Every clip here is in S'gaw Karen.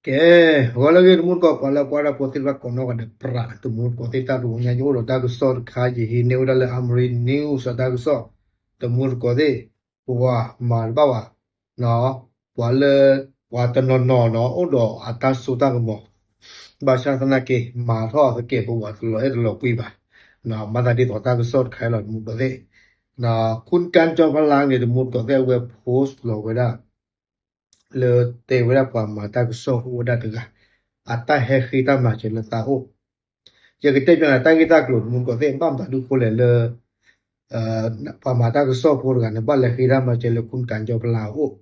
ကဲ, ဂီၤလၢအဂ့ၤ တမူတကိး ပှၤလၢကွၢ်တၢ်ဖိသ့ၣ်တဖၣ်ကိးနီၢ်ဂၤဒဲး ပြး တမူတကိးသ့ၣ် တၢ်တဝီညါ ယအိၣ်ဒီးတၢ်ကစီၣ်တခါ ယဟံးန့ၢ်ဝဲဒၣ်လၢ Amri News အတၢ်ကစီၣ် တမူတကိးသ့ၣ် ပဝဲမၤတဘၣ်ဘၣ် ပှၤလၢ ပှၤတနီၤနီၤနီၤ အိၣ်ဒီးအတၢ်စိတၢ်ကမီၤ ဘၣ်ဆၣ်သနာ်က့ မၤထီၣ်သကဲးပဝး တလီၤအဲၣ်တလီၤကွံဘၣ်. မၤသးဒ်သိးတၢ်ကစီၣ်တခါအံၤလီၤ တမူတကိးသ့ၣ်, ခုၣ်ကၣ်ကၠီဖလါန့ၣ် တမူတကိးသ့ၣ် အဝဲ post လီၤဝဲဒၣ် လၢတဲဝဲဒၣ်ပှၤမၤတၢ်ကစီၣ်အိၣ်ဝဲဒၣ်တဂၤ အတၢ်ဟဲဃ့တၢ်မၤစၢၤလၢသးအိၣ်, ယကတဲပျီန့ၣ် တၢ်ဂ့ၢ်တၢ်ကျိၤ တမူတကိးသ့ၣ် ဘၣ်မတၤဒုးဃိလဲၣ်လၢ ပှၤမၤတၢ်ကစီၣ်ဖိတဂၤန့ၣ် ဘၣ်လဲၤဃ့တၢ်မၤစၢၤလၢ ခုၣ်ကၣ်ကၠီဖလါအအိၣ်,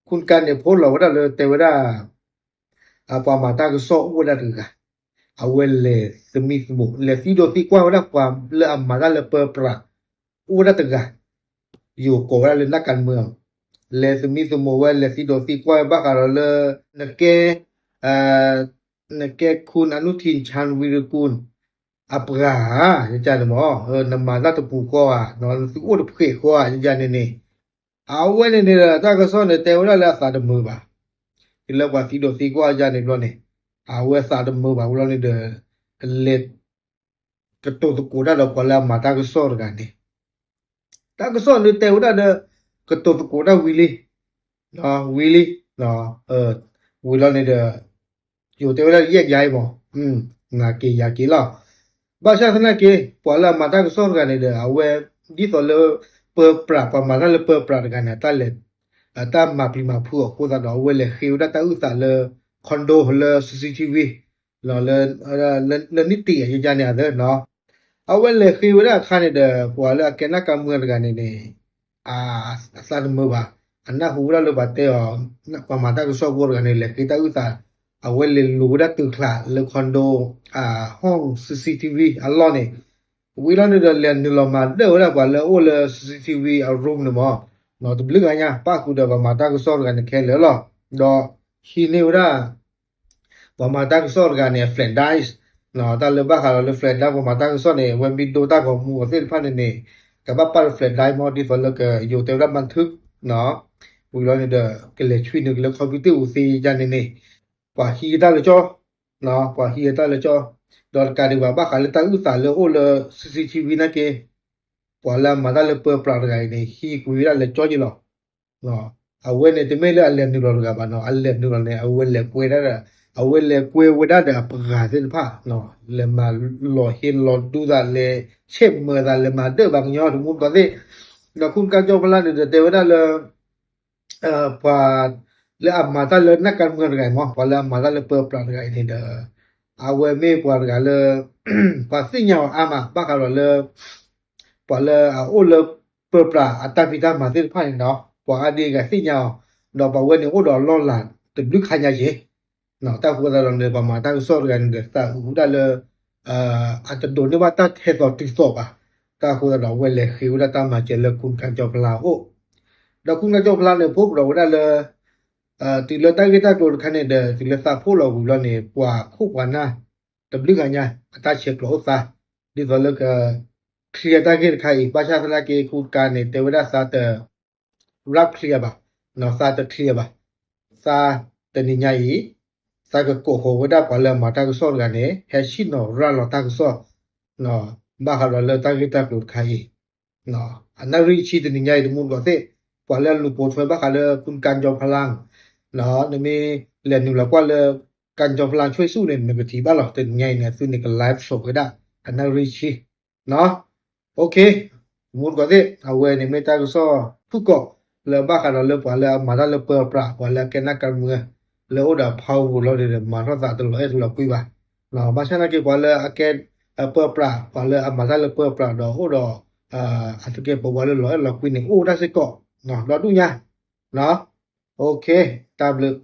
ခုၣ်ကၣ်န့ၣ် post လီၤဝဲဒၣ်လၢတဲဝဲဒၣ် ပှၤမၤတၢ်ကစီၣ်အိၣ်ဝဲဒၣ်တဂၤ အဝဲလဲၤသမံသမိး လဲၤသံဒိးသံကွၢ်ဝဲဒၣ်ပှၤလၢအမၤတၢ်လၢပၢပြး အိၣ်ဝဲဒၣ်တဂၤ, ယိၤကိးဝဲဒၣ်လၢ နၢ်ကၣ်မၢ လဲၤသမံသမိးဝဲ လဲၤသံဒိးသံကွၢ်ဝဲဘၣ်ဃးဒီးလၢ နကဲ နကဲ ခုၣ်အနုထံၣ် ခၠၣ်ဝံၤရကူၣ် အပှၤဧါ ယကန့ၣ်မ့ၢ် နမၤတၢ်တပူၤဃီဧါ နသုအိၣ်တဖှဲးဃီဧါ ယကန့ၣ်န့ၣ်, အဝဲန့ၣ်န့ၣ်ဒီး တၢ်ကစီၣ်န့ၣ် တဲဝဲဒၣ်လၢအသးတမုာ်ဘၣ်, တုၤလၢပှၤသံဒိးသံကွၢ်ယၤန့ၣ်ဘျီန့ၣ် အဝဲသးတမုာ်ဘၣ်ဝံၤလီၤန့ၣ်ဒီး လဲၤ ကတိၤသကိးတၢ်ဒီးပှၤလၢအမၤတၢ်ကစီၣ်တဂၤန့ၣ်, တၢ်ကစီၣ်န့ၣ်တဲဝဲဒၣ်ဒီး ကတိၤသကိးတၢ်ဝံၤလံ, ဝံၤလံ, ဝံၤလီၤန့ၣ်ဒီး ယိၤတဲဝဲဒၣ်ယဲၢ်ကယၤအံၤမ့ၢ် နၤက့ၤယၤက့ၤလီၤ. ဘၣ်ဆၣ်သနာ်က့ ပှၤလၢအမၤတၢ်ကစီၣ်တဂၤန့ၣ်ဒီး အဝဲ ဒ်သိးလၢ ပၢပြး ပှၤမၤတၢ်လၢပၢပြးတဂၤန့ၣ် တၢ်လဲၤ တၢ်မၤပျံၤမၤဖုးအဃိသတးဒီး အဝဲလဲၤဃ့ဝဲဒၣ်တၢ်အုၣ်သးလၢ condo လၢ CCTV လၢ လၢနံၣ်တံၢ်အယယါန့ၣ် အသၢနီၤ, အဝဲလဲၤဃ့ဝဲဒၣ်အခါန့ၣ်ဒီး ပှၤလၢအကဲ နၢ်ကၣ်မၢ တဂၤန့ၣ်န့ၣ် အသးတမုာ်ဘၣ်, အနၢ်ဟူဝဲဒၣ်လၢပှၤတဲအီၤ ပှၤမၤတၢ်ကစီၣ်ဖိတဂၤန့ၣ် လဲၤဃ့တၢ်အုၣ်သး, အဝဲလဲၤလူၤဝဲဒၣ်တုၤချးလၢ condo အ home CCTV အလီၢ်န့ၣ်, ဝံၤလီၤန့ၣ်ဒီး လဲၤနုာ်လီၤမၤဒၢၣ်ဝဲဒၣ်ပှၤလၢအအိၣ်လၢ CCTV အ room န့ၣ်မ့ၢ်, တဘျုးဂၤညါ ပၣ်ဃုာ်ဒီးပှၤမၤတၢ်ကစီၣ်တဂၤန့ၣ်ခဲလၢာ်လီၤ. ဒီးဟံးန့ၢ်ဝဲဒၣ် ပှၤမၤတၢ်ကစီၣ်တဂၤန့ၣ် အ flash drive, တၢ်လၢဘၣ်ဃးဒီးလၢ flash drive ပှၤမၤတၢ်ကစီၣ်န့ၣ် အဝဲမ့ၢ်ဒိတၢ်ဂီၤမူအီၤသ့ၣ်တဖၣ်န့ၣ်န့ၣ် ကဘၣ်ပာ်လၢ flash drive မ့ၢ် ဒ်သိးလၢကယိၤတဲဝဲဒၣ် မၤထု ဝံၤလီၤန့ၣ်ဒီး ကလဲၤဆွံနုာ်က့ၤလၢ computer အူသ့ယါန့ၣ်န့ၣ်, ပှၤဟံးတၢ်လၢကၠီ, ပှၤဟံးတၢ်လၢကၠီ, ဒီးတကးဒံးဘၣ် ဘၣ်ဃးလၢတၢ်အုၣ်သးလၢအိၣ်လၢ CCTV နာ်က့, ပှၤလၢအမၤတၢ်လၢပၢပြးတဂၤအံၤန့ၣ် ဟံးကွံာ်ဝဲဒၣ်လၢကၠီက့ၤလီၤ. အဝဲန့ၣ် တမ့ၢ်လၢအလဲၤနုာ်လီၤတဂၤဘၣ်နီၤ, အလဲၤနုာ်လီၤန့ၣ် အဝဲလဲၤကွဲဒၣ်ဒီး အဝဲလဲၤကွဲဝဲဒၣ်ဒီးအပှၤသ့ၣ်တဖၣ်, လဲၤမၤလီၤဟ့လီၤဒူသး လဲၤဆဲးမၢသး လဲၤမၤဒၢၣ်ဘၣ်ကညီ တမူတကိးသ့ၣ်, ဒီး ခုၣ်ကၣ်ကၠီဖလါန့ၣ်ဒီး တဲဝဲဒၣ်လၢ ပှၤလၢအမၤတၢ်လၢ နၢ်ကၣ်မၢတဂၤအံၤမ့ၢ် ပှၤလၢအမၤတၢ်လၢပၢပြးတဂၤအံၤန့ၣ်ဒီး အဝဲမ့ၢ်ပှၤတဂၤလၢ ပှၤသ့ၣ်ညါအီၤအါမး ဘၣ်ဃးဒီးလၢ ပှၤလၢအအိၣ်လၢပၢပြးအတၢ်ဖံးတၢ်မၤသ့ၣ်တဖၣ်န့ၣ်ဒီး ပှၤအါဒံအဂၤသ့ၣ်ညါအီၤ, ဒီးပှၤဝဲန့ၣ်အိၣ်ဒီးအလီၢ်လၤတဘျုးခါညါက့ၤ, တၢ်ဃိသတးဒီးန့ၣ် ပှၤမၤတၢ်ကစီၣ်တဂၤန့ၣ်ဒီး သးအုးဝဲဒၣ်လၢ အတဒိးန့ၢ်ဘၣ်တၢ်ထဲသိးတုၤသိးဘၣ်, တၢ်ဃိသတးဒီး အဝဲလဲၤဃ့ဝဲဒၣ်တၢ်မၤစၢၤလၢ ခုၣ်ကၣ်ကၠီဖလါအအိၣ်, ဒီး ခုၣ်ကၣ်ကၠီဖလါန့ၣ် ဖိးပဒီးဝဲဒၣ်လၢ တုၤလၢတၢ်ဂ့ၢ်တၢ်ကျိၤတခါန့ၣ်ဒီး တုၤလၢသးဖိးလီၤဝံၤဘျီန့ၣ် ပှၤခိၣ်ပှၤနၢ် တဘျုးဂၤညါ အတၢ်ဆဲးကျိးအိၣ်သး ဒ်သိးလၢက clear တၢ်ဂ့ၢ်တခါအံၤ, ဘၣ်ဆၣ်သနာ်က့ ခုၣ်ကၣ်န့ၣ် တဲဝဲဒၣ်သးတ rough clear ဘၣ်, သးတ clear ဘၣ်, သးတနံၤညါအံၤ သးကကိးဃီၤဝဲဒၣ်ပှၤလၢအမၤတၢ်ကစီၣ်တဂၤန့ၣ် ဟဲဆ့ၣ်နီၤရၤလီၤတၢ်ကစီၣ် ဘၣ်ဃးဒီးလၢတၢ်ဂ့ၢ်တၢ်ကျိၤတခါအံၤ, အနၣ်ရံၣ်ဆံတနံၤညါအံၤ တမူတကိးသ့ၣ်, ပှၤလၢအလူၤပိာ်ထွဲဘၣ်ဃးလၢ ခုၣ်ကၣ်ကၠီဖလါ နမ့ၢ်လဲၤနုာ်လီၤကွၢ်လၢ ကၣ်ကၠီဖလါဆွဲၣ်ဆူၣ်န့ၣ် နကထံၣ်ဘၣ်လီၤ. တနံၤညါအံၤန့ၣ် အသုန့ၣ်က live ဆိးဝဲဒၣ် အနၣ်ရံၣ်ဆံ တမူတကိးသ့ၣ်, အဝဲန့ၣ်မ့ၢ်တၢ်ကစီၣ်ဖုၣ်ကိာ် လၢဘၣ်ဃးဒီးလၢပှၤလၢအမၤတၢ်လၢပၢပြး ပှၤလၢအကဲ နၢ်ကၣ်မၢ လၢအိၣ်ဒီး power လီၤန့ၣ်ဒီး မၤထီၣ်သးတလီၤအဲၣ်တလီၤကွံဘၣ်, ဘၣ်ဆၣ်သနာ်က့ ပှၤလၢအကဲ ပၢပြး ပှၤလၢအမၤတၢ်လၢပၢပြးဒီးအိၣ်ဒီး အသကဲးပဝးလၢလီၤအဲၣ်လီၤကွံန့ၣ် အိၣ်ဝဲဒၣ်စ့ၢ်ကီး ဒီဒူၣ်ညါ, တၢ်ဘျုး